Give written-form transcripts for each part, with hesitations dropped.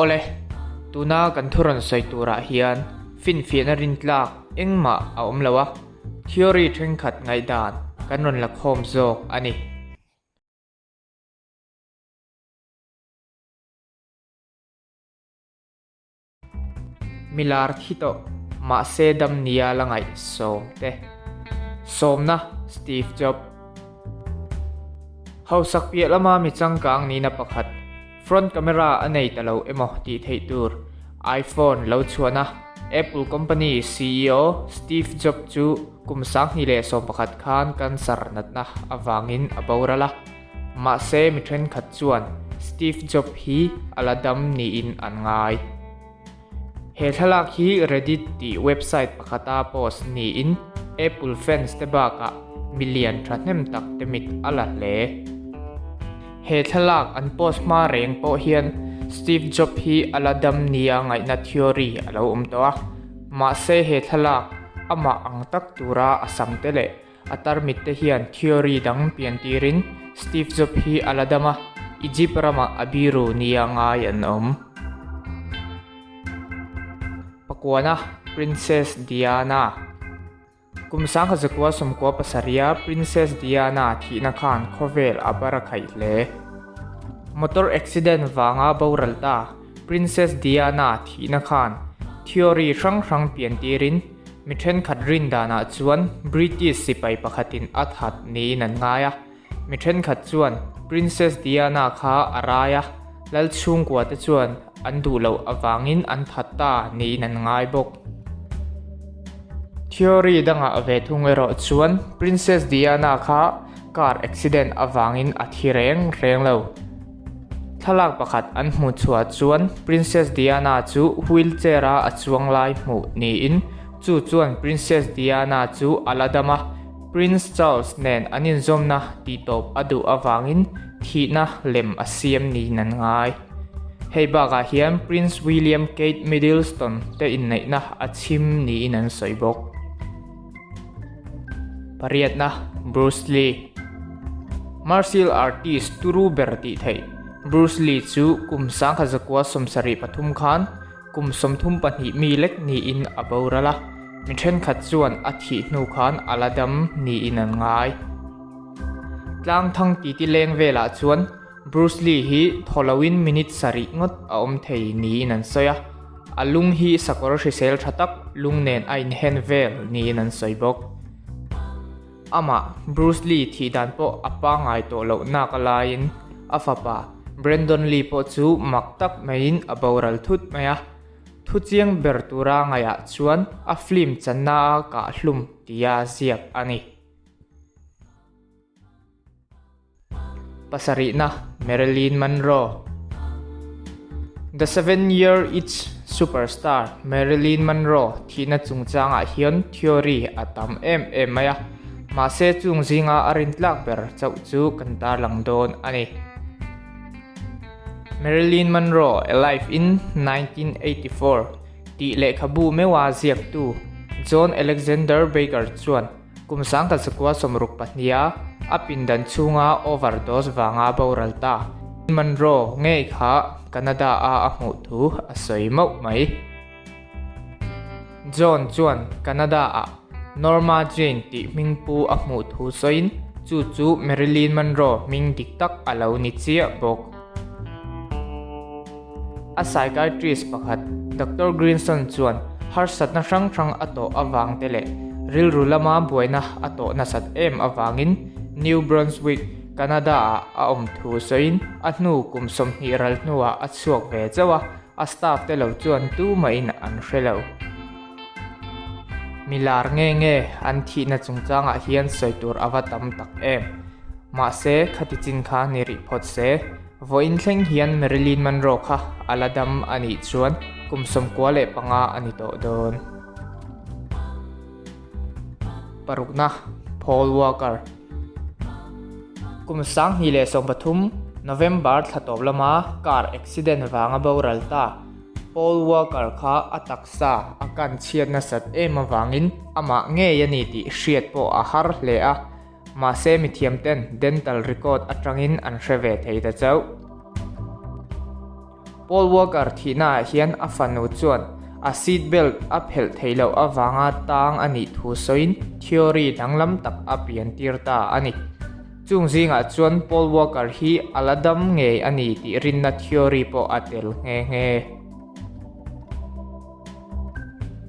Awle, tuna kan thu rawn sawi turah hian finfiahna rintlak engmah a awm lo a, theory thenkhat ngaihdan kan rawn la khawm zawk a ni. Milar thi tawh mahse dam nia la ngaih sawm te. Sawmna Steve Job. Hausak piah lama mi changkang nihna pakhat, front camera a nei ta lo emaw tih theih tur iPhone lo chhuahna Apple company ceo Steve Job chu kum 2011 khan cancer natna avangin a boral a. Mahse mi thenkhat chuan Steve Job hi a la dam niin an ngai. He thlalak hi Reddit tih website pakhata post niin Apple fans te bakah milian thahnem tak te mit a la hle. He thlalak an post hma reng pawh hian Steve Job hi a la dam nia ngaihna theory a lo awm tawh a. Mahse he thlalak amah ang tak tura a sam te leh A tarmit te hian theory dang pian tirin Steve Job hi a la dam a, Egypt ramah a biru nia ngai an awm. Pakuana, Princess Diana Kum 1997 Princess Diana thihna khan khawvel a bar a khaih hle. Motor accident vanga boral ta Princess Diana thihna khan theory hrang hrang pian tirin Mi thenkhat rin danah chuan British sipai pakhatin a that niin an ngai a, mi thenkhat chuan Princess Diana kha a rai a, lal chhungkua te chuan an duh loh avangin an that ta niin an ngai bawk. Theory dangah ve thung erawh chuan Princess Diana kha car accident avangin a thi reng reng lo. Thlalak pakhat an hmuh chhuah chuan Princess Diana chu wheelchair a a chuang lai hmuh niin chu chuan Princess Diana chu a la dam a, Prince Charles nen an inzawmna tihtawp a duh avangin thihna lem a siam niin an ngai. Hei bakah hian Prince William Kate Middleston te inneihna a chhim niin an sawi bawk. Pariatna, Bruce Lee Martial artist turu ber tih theih Bruce Lee chu kum 1973 khan kum 32 mi lek niin a boral a, mi thenkhat chuan a thih hnu khan a la dam niin an ngai. Tlangthang titi leng velah chuan Bruce Lee hi thaw loin minute sarih ngawt a awm thei niin an sawi a, a lung hi sakawr hrisel tha tak lung nen a inhen vel niin an sawi bawk. Amah Bruce Lee thih dan pawh a pangngai tawh loh nak a laiin a fapa Brandon Lee pawh chu mak tak maiin a boral thut mai a, thu chiang ber tura ngaihah chuan a film channa a kahhlum tia ziak a ni. Pasarihna, Marilyn Monroe The Seven Year Itch superstar Marilyn Monroe thihna chungchangah hian theory a tam em em mai a, mahse chung zinga a rintlak ber chauh chu kan tarlang dawn a ni. Marilyn Monroe Alive in 1984 tih lehkhabu meuha ziaktu John Alexander Baker chuan Kum 1962 a a pindan chhunga overdose vanga boral ta Monroe ngei kha Canada a a hmuh thu a sawi mauh mai. John chuan Canada ah Norma Jean tih hming pu a hmuh thu sawiin chu chu Marilyn Monroe hming dik tak a lo ni chiah bawk. A psychiatrist pakhat Doctor Greenson chuan harsatna hrang hrang a tawh avang te leh rilru lama buaina a tawh nasat em avangin New Brunswick, Canada-ah a awm thu sawiin a hnu kum 20 ral hnuah a chhuak ve chauh a, a staff te lo chuan tumahin an hre lo. Milar nge nge an thihna chungchangah hian sawi tur a va tam tak em. Mahse, khati chin kha ni rih phawt se. Vawiin thleng hian Marilyn Monroe kha a la dam a nih chuan kum 95 a ni tawh dawn. Parukna, Paul Walker Kum 2013 November thla tawp lama car accident vanga boral ta Paul Walker kha a taksa a kan chhiat nasat em avangin amah ngei a ni tih hriat pawh a har hle a. Mahse mithiam ten dental record atangin an hre ve thei ta chauh. Paul Walker thihnaah hian a fanu chuan a seat belt a phelh theih loh avanga tang a nih thu sawiin theory danglam tak a piantir ta a ni. Chung zingah chuan Paul Walker hi a la dam ngei a ni tih rinna theory pawh a tel nghe nghe.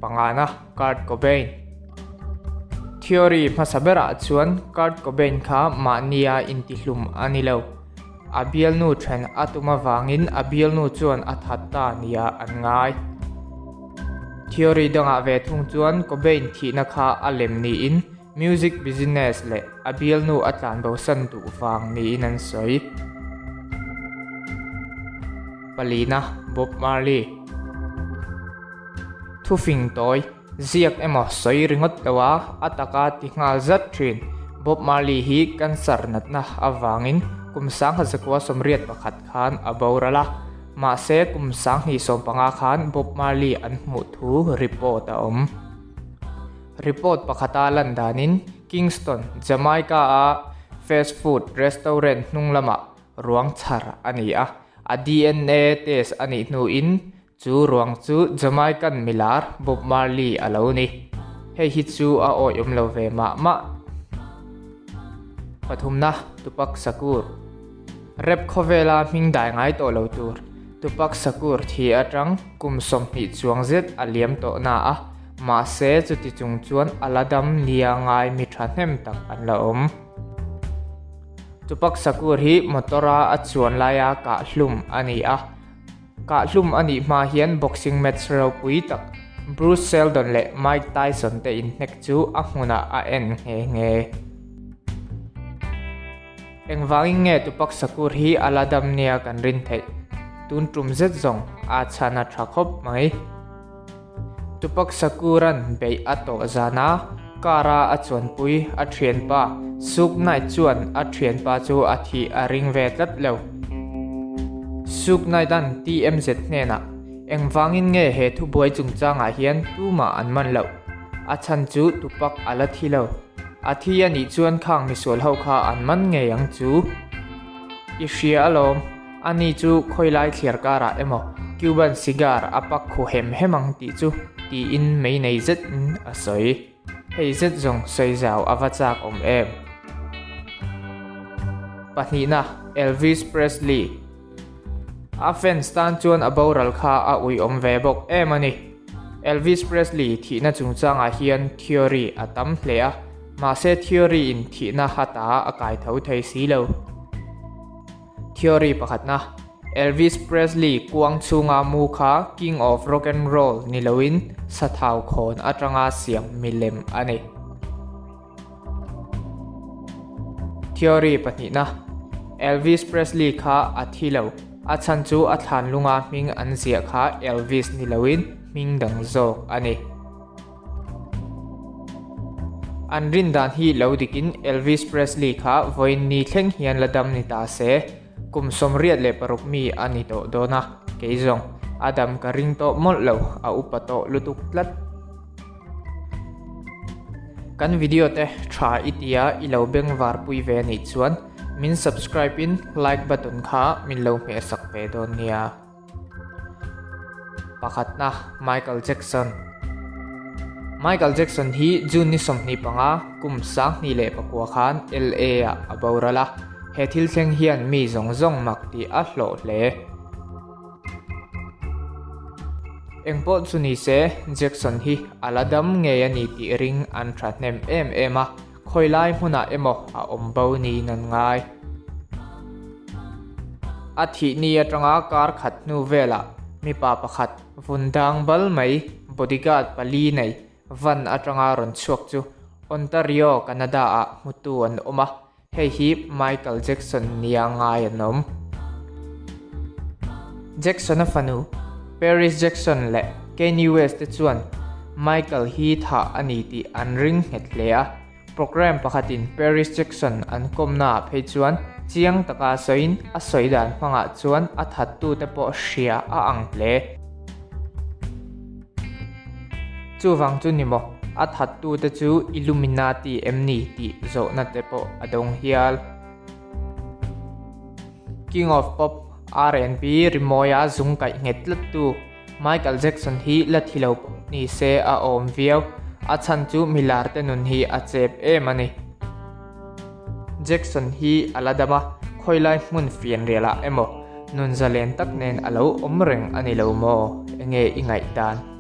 Pangana, Kurt Cobain. Theory hmasa berah chuan Kurt Cobain kha mahnia intihlum a ni lo. A bialnu then a tum avangin a bialnu chuan a that ta nia an ngai. Theory dangah ve thung chuan Cobain thihna kha a lem niin music business leh a bialnu a tlanbosan duh vang niin an sawi. Palina, Bob Marley. Thufing tawi, ziak emaw sawi ringawt lo a, a taka ti nghal zat thin. Bob Marley hi cancer natna avangin kum 1981 khan a boral a, mahse kum 2015 khan Bob Marley an hmuh thu report a awm. Report pakhata lan danin Kingston, Jamaica-a fast food restaurant hnung lamah ruang chhar a ni a, a DNA test a nih hnuin Chu ruang chu Jamaican milar Bob Marley a lo ni. Hei hi chu a awih awm lo ve mah mah. Pathumna, Tupac Shakur. Rap khawvela hming dai ngai tawh lo tur Tupac Shakur thi atang kum 20 chuang zet a liam tawh na a, mahse chuti chung chuan a la dam nia ngai mi thahnem tak an la awm. Tupac Shakur hi motor-a a chuan laia kah hlum a ni a. Kah hlum a nih hma hian boxing match ropui tak Bruce Seldon leh Mike Tyson te inhnek chu a hmunah a en nghe nghe. Engvangin nge Tupac Shakur hi a la dam nia kan rin theih? Tun tum zet zawng a chhan a tha khawp mai. Tupac Shakur-a'n beih a tawh zana car-a a chuanpui a thianpa Suge Knight chuan a thianpa chu a thih a ring ve tlat lo. Suge Knight-a'n TMZ hnenah, Engvangin nge he thubuai chungchangah hian tumah an man loh? A chhan chu Tupac a la thi lo. A thi a nih chuan khang misual ho kha an man ngei ang chu. I hria alawm. Ani chu khawilai thliar karah emaw Cuban cigar a pak khu hem hem ang tih chu tiin mei nei zetin a sawi. Hei zet zawng sawi zau a va chak awm em? Pahnihna, Elvis Presley. A fans tan chuan a boral kha a uiawm ve bawk em a ni. Elvis Presley thihna chungchangah hian theory a tam hle a, mahse theory in thihna hata a kai tho thei si lo. Theory pakhatna, Elvis Presley kuang chhunga mu kha King of Rock and Roll ni loin sathau khawn atanga siam milem a ni. Theory pahnihna, Elvis Presley kha a thi lo, a chhan chu a thlan lunga hming an ziah kha Elvis ni loin hming dang zawk a ni. An rin dan hi lo dikin Elvis Presley kha vawiin ni thleng hian la dam ni ta se, kum 86 mi a ni tawh dawn a, kei zawng a dam ka ring tawh mawlh lo, a upa tawh lutuk tlat. Kan video te tha i tia i lo bengvar pui ve anih chuan min subscribe in like button kha min lo hmehsak ve dawn nia. Pakhatna, Michael Jackson Michael Jackson hi June ni 25, kum 2009 khan LA ah a boral a, he thil thleng hian mi zawng zawng mak tih a hlawh hle. Engpawh chu ni se, Jackson hi a la dam ngei a ni tih ring an thahnem em em a, Khawilai hmunah emaw a awm bo niin an ngai. A thih ni atanga kar khat hnu velah mipa pakhat vun dang bal mai bodyguard pali nei van atanga rawn chhuak chu Ontario, Canada-ah hmutu an awm a, hei hi Michael Jackson nia ngai an awm. Jackson-a fanu Paris Jackson leh Kanye West te chuan Michael hi thah a ni tih an ring nghet hle a, programme pakhatin Paris Jackson an kawmnaah phei chuan chiang taka sawiin a sawi dan hmangah chuan a thattute pawh hria a ang hle. Chuvang chu ni maw, a thattute chu Illuminati em ni tih zawhna te pawh a dawng hial. King of Pop. R&B rimawia zung kaih nghet tlattu Michael Jackson hi la thi lo pawh ni se a awm viau, a chhan chu milar te nun hi a chep em a ni. Jackson hi a la dam a, khawilai hmun fianrial ah emaw nun zalen tak nen a lo awm reng a ni lo maw? Enge i ngaihdan?